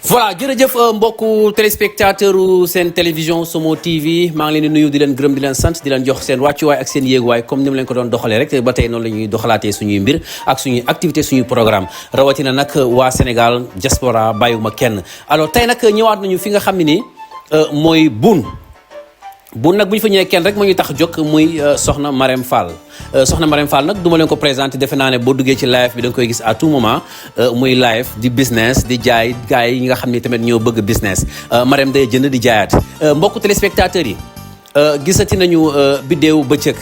voilà jërëjëf mbokku téléspectateur seen télévision Somo TV maa ngi leen di nuyu di leen gërëm di leen sant di leen jox seen wàccuwaay ak seen yéeguwaay comme ni mu leen ko doon doxalee rek ba tey noonu la ñuy doxalaatee suñuy mbir ak suñuy activité suñuy programme rawatina nag waa Sénégal diaspora bàyyiwuma kenn alors tey nag ñëwaat nañu fi nga xam ne nii mooy Boune nag bu ñu fa ñëwee kenn rek moo ñu tax jóg muy soxna Marème Fall soxna Marème Fall nag du ma leen ko présenté defe naa ne boo duggee ci live bi da nga koy gis à tout moment muy live di business di jaay gars yi nga xam ne tamit ñoo bëgg business Marème day jënd di jaayaat mbokku téléspectateurs yi gisati nañu biddéew bëccëg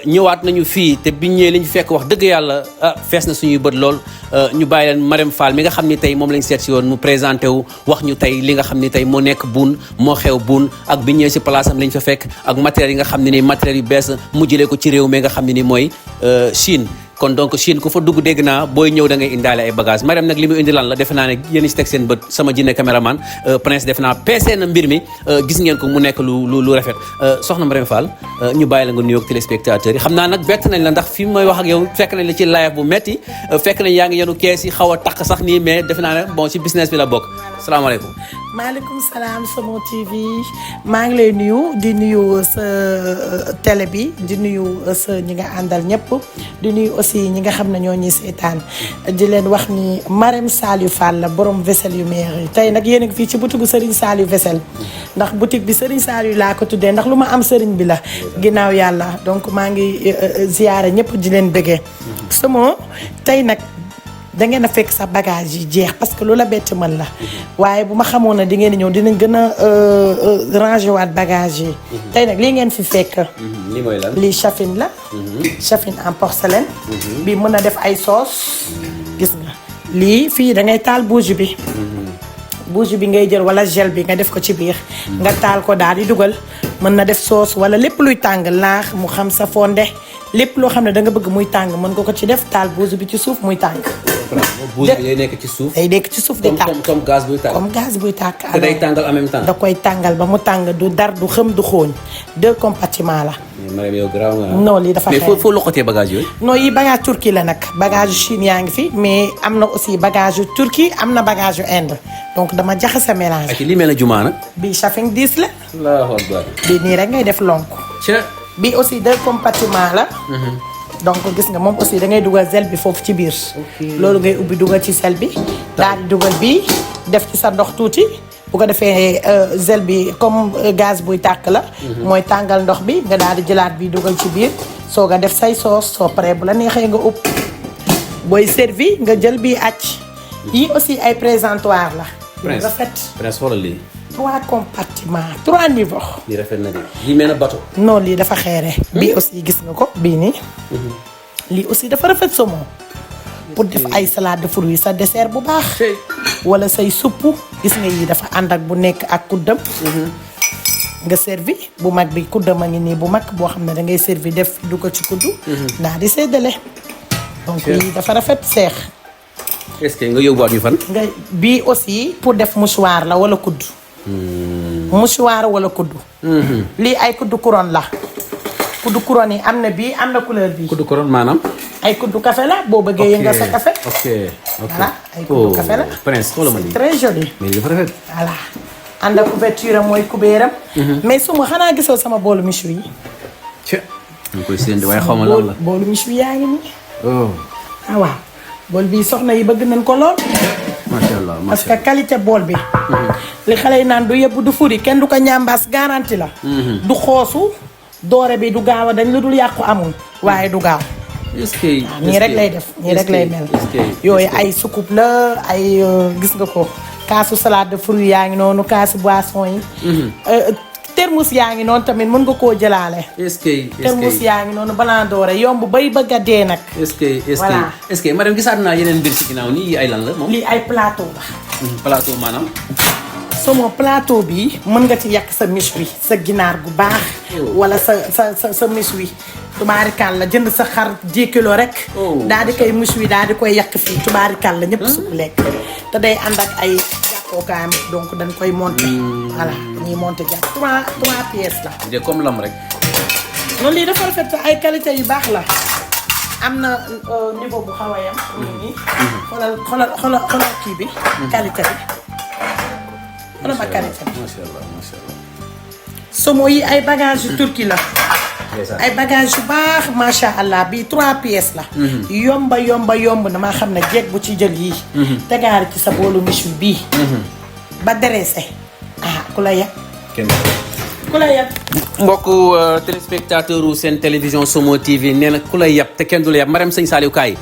ñëwaat nañu fii te biñ ñëwee li ñu fekk wax dëgg yàlla fees na suñuy bët lool ñu bàyyi leen Marème Fall mi nga xam ni tey moom lañ seet si woon mu présenté wu wax ñu tey li nga xam ni tey moo nekk Boune moo xew Boune ak biñ ñëwee si place am lañ fa fekk ak matériels yi nga xam ne nii matériels yu bees mu jëlee ko ci réew mi nga xam ne ni mooy Chine kon donc Chine ku fa dugg dégg naa booy ñëw da ngay indaale ay bagages Marème nag li mu indi lan la defe naa ne yéen si teg seen bët sama jinne caméraman Prince defe naa peese na mbir mi gis ngeen ko mu nekk lu rafet soxna Marème Fall ñu bàyyi la nga nuyoog téléspectateurs yi xam naa nag bett nañ la ndax fi mooy wax ak yow fekk nañ la ci live bu metti fekk nañ yaa ngi yenu kees yi xaw a taq sax nii mais defe naa ne bon ci business bi la bokk salaamaaleykum. maaleykum salaam Somo TV maa ngi lay nuyu di nuyu sa télé bi di nuyu sa ñi nga àndal ñëpp di nuyu aussi ñi nga xam ne ñoo ñuy seetaan di leen wax ni Marème Saliou Fall la borom vaisselle yu meex yi tey nag yéen a ngi fii ci boutique Serigne Saliou vaisselle ndax boutique bi Serigne Saliou laa ko tuddee ndax lu ma am Serigne bi la ginnaaw yàlla donc maa ngi ziyaare ñëpp di leen bëggee Somo tey nag da ngeen a fekk sa bagage yi jeex parce que loola bett man la waaye bu ma xamoon ne di ngeen di ñëw dinañ gën a ranger waat bagage yi. tey nag lii ngeen fi fekk. lii mooy lan lii chafine la. chafine en porcelaine. bii mën na def ay sauce. gis nga lii fii da ngay taal bougie bi. bougie bi ngay jël wala gel bi nga def ko ci biir. nga taal ko daal di dugal mën na def sauce wala lépp luy tàng laax mu xam sa fonde lépp loo xam ne da nga bëgg muy tàng mën nga ko ci def taal bougie bi ci suuf muy tàng. bougie bi day nekk ci suuf. day nekk ci suuf day tàkk comme gaz buy tàkk. comme gaz buy tàkk. te day tàngal en même temps. da koy tàngal ba mu tàng du dar du xëm du xooñ 2 compartiments la. Marème yow garaaw nga. non lii dafa xew mais foo loxotee bagage yooyu. non yi bagage Turquie la nag bagage Chine yaa ngi fi mais am na aussi bagage yu Turquie am na bagage yu Inde donc dama jaxase mélange. ak li mel ne jumaa nag. bii chafing 10 la. Allahu akbar. bii nii rek ngay def lonk. bii aussi 2 compartiments la. donc gis nga moom aussi da ngay dugal gel bi foofu ci biir. loolu ngay ubbi dugal ci sel bi. daal di dugal bii def ci sa ndox tuuti. bu ko defee gel bi comme gaz buy tàkk la. mooy tàngal ndox bi nga daal di jëlaat bi dugal ci biir. soo nga def say sauce soo paree bu la neexee nga ub. booy servi nga jël bii acc. yii aussi ay présentoir la. Prince rafet. Prince xoolal lii. 3 compartiments 3 niveaux. lii rafet na de lii mel na bateau. non lii dafa xeere. bii aussi gis nga ko bii nii. lii aussi dafa rafet Somo. pour def ay salade de fruits sa dessert bu baax. wala say suppu gis nga yii dafa ànd ak bu nekk ak kuddam. nga servi bu mag bi kuddam a ngi nii bu mag boo xam ne da ngay servi def du ko ci kuddu. daal di séddale. donc yii dafa rafet seex. est-ce que nga yóbbuwaat ñu fan. nga bii aussi pour def mouchoir la wala kudd. mouchoir wala kudd. lii ay kudd couronne la. kudd couronne yi am na bii am na couleur bii. kudd couronne maanaam. ay kudd café la boo bëggee yëngal sa café. ok voilà ay kudd café la. Prince xoolal ma lii très joli. mais dafa rafet. voilà ànd ak couverture am mooy kubéeram. mais su ma xanaa gisoo sama boolu michu yi. ca ñu koy séen waaye xaw ma lan la. boolu michu yaa ngi nii. oh. ah waaw bool bii soxna yi bëgg nañ ko lool. macha allah parce que qualité bool bi. li xale yi naan du yëpp du furi kenn du ko ñambaas garanti la. du xoosu doore bi du gaaw a dañ lu dul yàqu amul waaye du gaaw. est-ce que nii rek lay def nii rek lay mel. yooyu ay sukub la ay gis nga ko kaasu salade de fruits yaa ngi noonu kaasu boisson yi. termus yaa ngi noonu tamit mën nga koo jëlaale. est-ce que termus yaa ngi noonu balaa doore yomb bay bëgg a dee nag. est-ce que madame gisaat naa yeneen mbir ci ginnaaw nii yi ay lan la moom. lii ay plateau la. plateau maanaam. Somo plateau bi mën nga ci yàq sa miche wi sa ginaar gu baax. wala sa miche wi. tubaarikàl la jënd sa xar 10 kilos rek. daal di koy miche wi daal di koy yàq fii tubaarikàl la ñëpp supp lekk. te day ànd ak ay jàppookaayam donc dañ koy monter. voilà ñuy monter jàpp 3 pièces la. de comme lam rek. noonu lii dafa rafet ay qualité yu baax la. am na niveau bu xaw a yam. xoolal kii bi. qualité bi. ana ma qualité macha allah. somo yi ay bagage yu turki la. ay bagage yu baax macha allah bii 3 pièces la. yomb damaa xam ne jeeg bu ci jël yii. tegaari ci sa boolu michu bii. ba dressé ku la yàq. ku la yàq. mbokku téléspectateur u seen télévision Somo TV nee na ku la yàpp te kenn du la yàpp Marème sëñ Saliou Kaay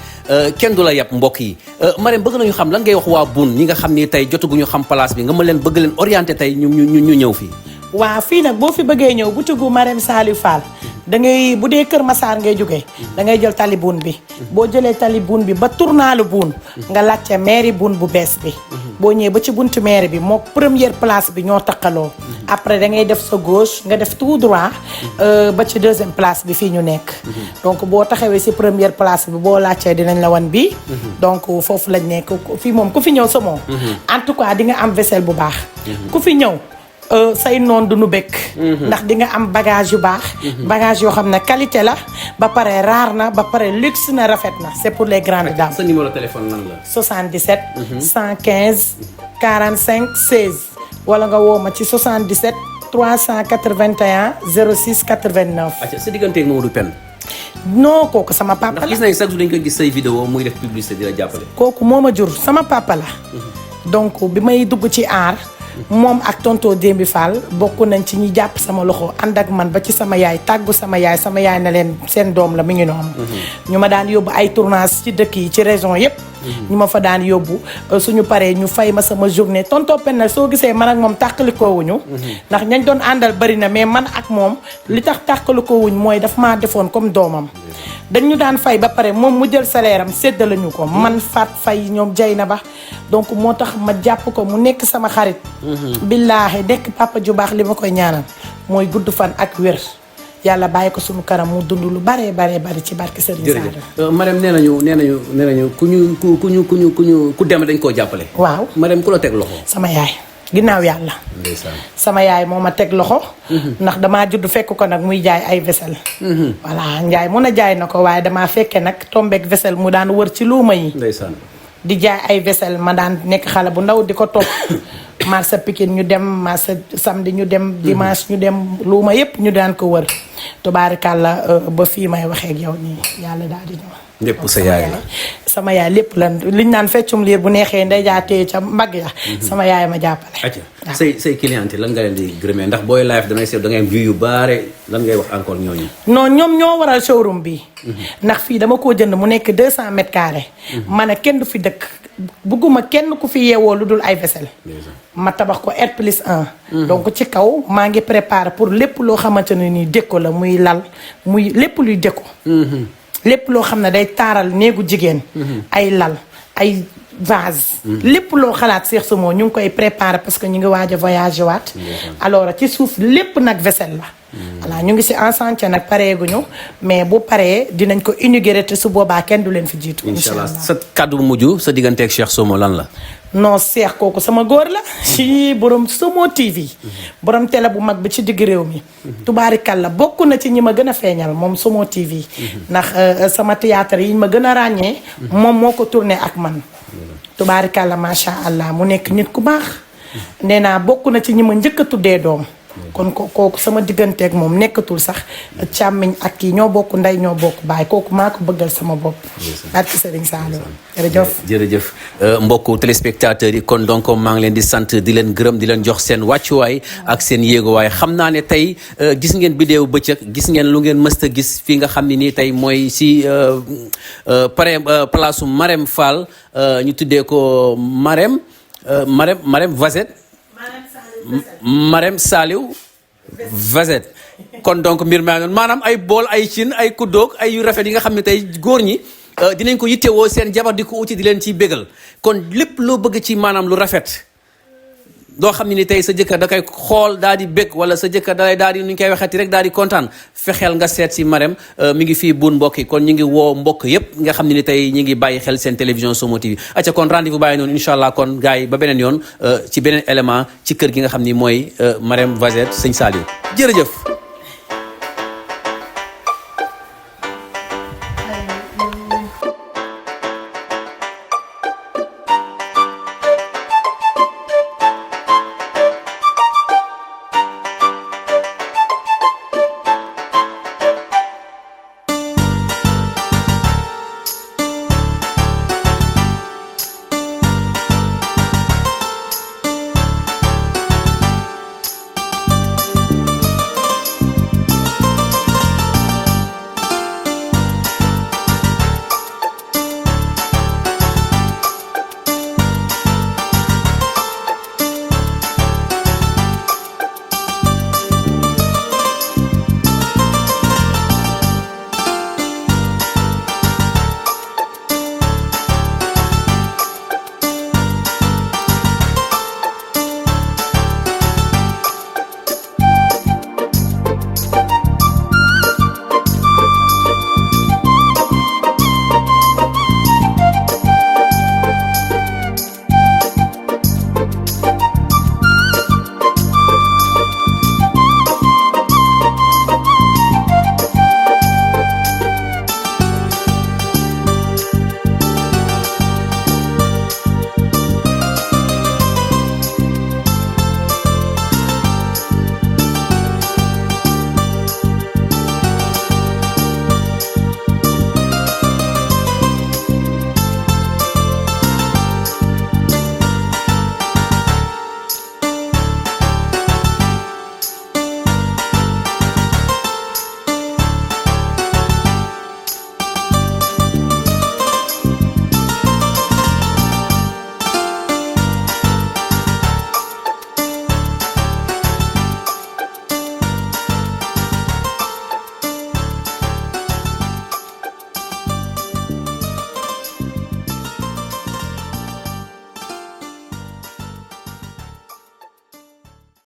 kenn du la yàpp mbokk yi Marème bëgg nañu xam lan ngay wax waa Boune ñi nga xam ni tey jotaguñu xam place bi nga ma leen bëgg leen orienté tey ñu ñëw fii. waaw fii nag boo fi bëggee ñëw butigu Marème Saliou Fall da ngay bu dee Kër Massar ngay jógee da ngay jël tali Boune bi boo jëlee tali Boune bi ba tournalu Boune nga laajte mairie Boune bu bees bi boo ñëwee ba ci buntu mairie bi moo première place bi ñoo taqaloo après da ngay def sa gauche nga def tout droit ba ci deuxième place bi fii ñu nekk donc boo taxawee si première place bi boo laajtee dinañ la wan bii donc foofu lañ nekk fii moom ku fi ñëw sa moom en tout cas di nga am vaisselle bu baax ku fi ñëw say noon du nu bekk ndax di nga am bagage yu baax bagage yoo xam ne qualité la ba pare rare na ba pare luxe na rafet na c'est pour les grandes dames. sa numéro téléphone nan la 77 115 45 16 wala nga woo ma ci 77 381 06 89. acca sa digganteeg Mamadou Pène non kooku sama papa la ndax gis nañ chaque jour dañ koy gis say vidéo muy def publicité di la jàppale. kooku moo ma jur sama papa la donc bi may dugg ci aar moom ak tonton Dembi Fall bokk nañ ci ñi jàpp sama loxo ànd ak man ba ci sama yaay tàggu sama yaay na leen seen doom la mi ngi noonu. ñu ma daan yóbbu ay tournage ci dëkk yi ci région yépp ñu ma fa daan yóbbu suñu paree ñu fay ma sama journée tonton Pène soo gisee man ak moom tàqalikoowuñu ndax ñañ doon àndal bari na mais man ak moom li tax tàqalikoowuñ mooy daf maa defoon comme doomam. dañu daan fay ba pare moom mu jël salaire am séddale ñu ko man faat fay ñoom jay na ba donc moo tax ma jàpp ko mu nekk sama xarit billaahi nekk papa ju baax li ma koy ñaanal mooy gudd fan ak wér yàlla bàyyi ko suñu kanam mu dund lu baree bari ci barke Serigne Saliou. Marème nee nañu ku dem dañ koo jàppale. waaw Marème ku la teg loxo. sama yaay ginnaaw yàlla. sama yaay moo ma teg loxo. ndax damaa judd fekk ko nag muy jaay ay vaisselle. voilà njaay mun a jaay na ko waaye damaa fekke nag tombeek vaisselle mu daan wër ci luuma yi. ndeysaan. di jaay ay vaisselle ma daan nekk xale bu ndaw di ko topp. marché Pikine ñu dem marché samedi ñu dem dimanche ñu dem luuma yépp ñu daan ko wër. tubaarikàlla ba fii may waxee ak yow nii yàlla daal di ñëw. lépp sa yaay la sama yaay lépp lan liñ naan feccum liir bu neexee ndey jaatee ca mbagg ya sama yaay ma jàppale. acca say client lan nga leen di gërëmee ndax booy live damay seet da ngay am view yu baare lan ngay wax encore ñooñu. non ñoom ñoo waral showroom bi ndax fii dama koo jënd mu nekk 200 mètres carrés. ma ne kenn du fi dëkk bugguma kenn ku fi yeewoo lu dul ay vaisselle. ma tabax ko R+1. donc ci kaw maa ngi préparé pour lépp loo xamante ne nii déco la muy lal muy lépp luy déco. lépp loo xam ne day taaral néegu jigéen. ay lal ay vase. lépp loo xalaat Cheikh Somo ñu ngi koy préparer parce que ñu ngi waaj a voyager waat. alors ci suuf lépp nag vaisselle la. voilà ñu ngi si en chantier nag pareeguñu mais bu paree dinañ ko inaugurer te su boobaa kenn du leen fi jiitu. incha allah sa kàddu bu mujj sa digganteeg Cheikh Somo lan la. non Cheikh kooku sama góor la. ci borom Somo TV. borom télé bu mag bi ci digg réew mi. tubaarikàlla bokk na ci ñi ma gën a feeñal moom Somo TV. ndax sama théâtre yi ma gën a ràññee. moom moo ko tourné ak man. tubaarikàlla macha allah mu nekk nit ku baax. nee naa bokk na ci ñi ma njëkk a tuddee doom. kon kooku sama digganteeg moom nekkatul sax càmmiñ ak kii ñoo bokk ndey ñoo bokk baay kooku maa ko bëggal sama bopp. barke Serigne Saliou jërëjëf mbokku téléspectateurs yi kon donc maa ngi leen di sant di leen gërëm di leen jox seen wàccuwaay ak seen yéeguwaay xam naa ne tey gis ngeen vidéo bëccëg gis ngeen lu ngeen mësta gis fii nga xam ne nii tey mooy si place su Marème Fall ñu tuddee ko Marème Vasette. Marème Saliou Vasette kon donc mbir maa noonu maanaam ay bool ay cin ay kuddoog ay yu rafet yi nga xam ne tey góor ñi dinañ ko yittewoo seen jabar di ko uti di leen ciy bégal kon lépp loo bëgg ci maanaam lu rafet doo xam ne ni tey sa jëkkër da koy xool daal di bég wala sa jëkkër da lay daal di nu ñu koy waxati rek daal di kontaan fexeel nga seet si Marème mi ngi fii Boune mbokk yi kon ñu ngi woo mbokk yépp nga xam ne ni tey ñu ngi bàyyi xel seen télévision Somo TV acca kon rendez-vous bàyyi noonu incha allah kon gars yi ba beneen yoon ci beneen élément ci kër gi nga xam ni mooy Marème Vasette sëñ Saliou jërëjëf